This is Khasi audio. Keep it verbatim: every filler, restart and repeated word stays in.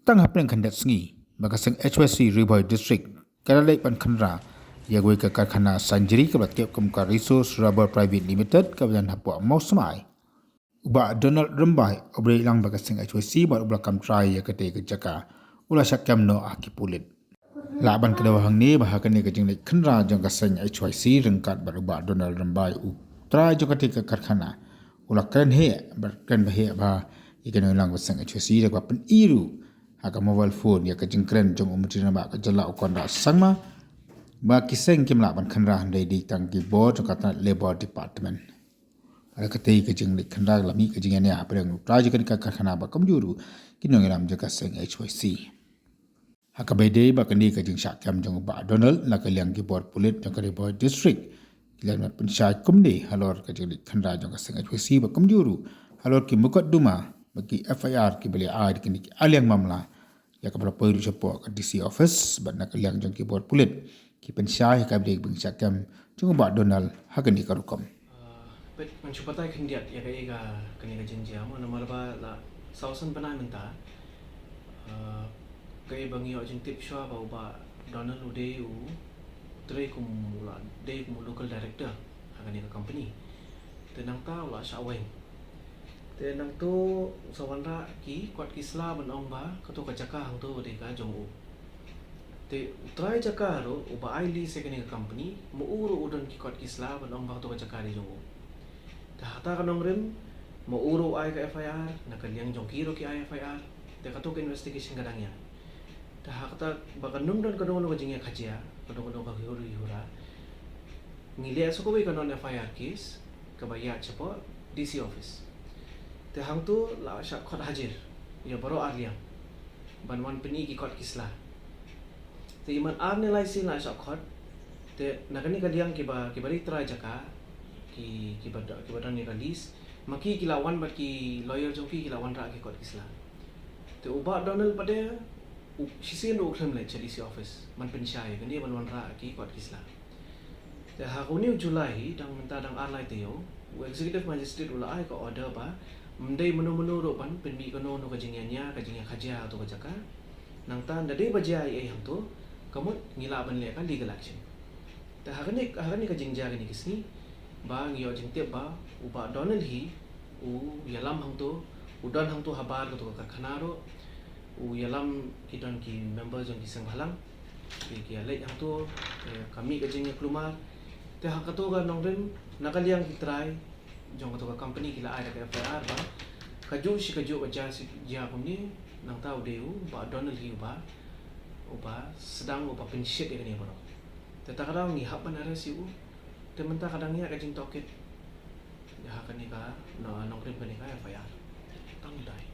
Tang hapdeng khyndiat sngi ba ka seng H Y C Ri Bhoi District ka la leit ban khynra ïa kawei ka karkhana sanjri kaba la tip kum ka Resource Rubber Private Limited kaba don hapoh Mawsmai. U Bah Donald Rymbai, uba dei lang ba ka seng H Y C bad uba la kam trai ïa katei ka jaka, u la shah kem noh ha ki pulit. Lah ban kdew hangne ba ha kane ka jingleit khynra jong ka seng H Y C ryngkat bad u Bah Donald Rymbai, u trai jong katei ka karkhana, u la kren heh bad kren ba heh bha ïa ki nongïalam ka seng H Y C da kaba pyni ruh ha ka mobile phone ïa ka jingkren jong u Myntri Rangbah ka jylla u Conrad Sangma ba ki seng kim lah ban khynra hynrei dei tang ki bor jong ka tnat Labour Department. Bad ha katei ka jingleit khynra la mih ka jingïania hapdeng u trai jong kane ka karkhana bad kumjuh ruh ki nongïalam jong ka seng H Y C. Ha kaba ïadei bad kane ka jingshah kem jong u Bah Donald na ka liang ki bor pulit jong ka Ri Bhoi District ki la pynshai kumne halor ka jingleit khynra jong ka seng H Y C bad kumjuh ruh halor ki mukotduma bad ki F I R kiba la ai da kine ki ar liang mamla ïa kaba la poi ruh shapoh ka D C office bad na ka liang jong ki bor pulit ki pynshai ha kaba ïadei bad ka jingshah kem jong u Bah Donald ha kane ka rukom. Ah, peit, ngan shu batai khyndiat ïa kaei ka, kane ka jingjia mo, namar ba la saw san bnai mynta. Ah, kaei ba ngi ïoh jingtip shuwa ba u Bah Donald u dei u trei kum u la dei kum u local director ha kane ka company. Te nangta u la shah weng. Te nangta u sa wanrah ki kot ki sla ban ong ba kato ka jaka hangto dei ka jong u. Te u trai jaka ruh uba ai lease ïa kane ka company, ma u ruh u don ki kot ki sla ban ong ba kato ka jaka dei jong u. Te ha kata ka nongrim, ma u ruh u ai ka F I R, na ka liang jong ki ruh ki ai F I R. Te kato ka investigation ka dang ïaid. Te ha kata ba kan ym don kano kano ka jingïakajia, kano kano ka huri hura, ngi leh sa kawei ka non F I R case kaba ïaid shapoh D C office. Te hangto la shah khot hajir ïa baroh ar liang ban wan pyni ki kot ki sla. Te i man ar ne lai sien la shah khot. Te na kane ka liang kiba, kiba ri trai jaka, ki, kiba do-, kiba don ïa ka lease, ma ki ki la wan bad ki lawyer jong ki, ki la wanrah ki kot ki sla. Te u Bah Donald pat de u shisien ruh u khlem leit sha D C office ban pynshai ïa kane ban wanrah ki kot ki sla. Te ha une u July hi, dang mynta dang ar lai taïew, u executive magistrate u la ai ka order ba ym dei mano mano ruh ban pynmih kano kano ka jingïania, ka jingïakajia ha kato ka jaka. Nangta lada dei ba jia ei ei hangto, ka mut ngi lah ban leh ka legal action. Te ha kane, ha kane ka jingjia kine ki sngi ba ngi ïoh jingtip ba u Bah Donald hi u ïalam hangto, u don hangto habar kato ka karkhana ruh, u ïalam, ki don ki member jong ki seng bhalang, ki, ki ïaleit hangto, eh, ka mih ka jingïakulmar. Te ha kato ka nongrim, na ka liang ki trai jong kato ka company ki la ai da ka F I R ba kajuh shi kajuh ka jia shi jia kumne, nangta u dei u Bah Donald hi uba, uba sdang, uba pynshit ïa kane baroh. Te ta ka daw ngi hap ban arrest ïa u. Te mynta ka dang ïaid ka jingtohkit ha kane ka, no, nongrim kane ka F I R. Tang dai.